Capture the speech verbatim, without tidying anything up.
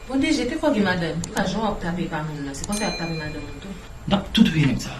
Bon, D J, te fòge madanm. Kouta jan w ap tape pa moun nan, se konsa y ap tape madanm ou tou. N ap tou touye nèg sa.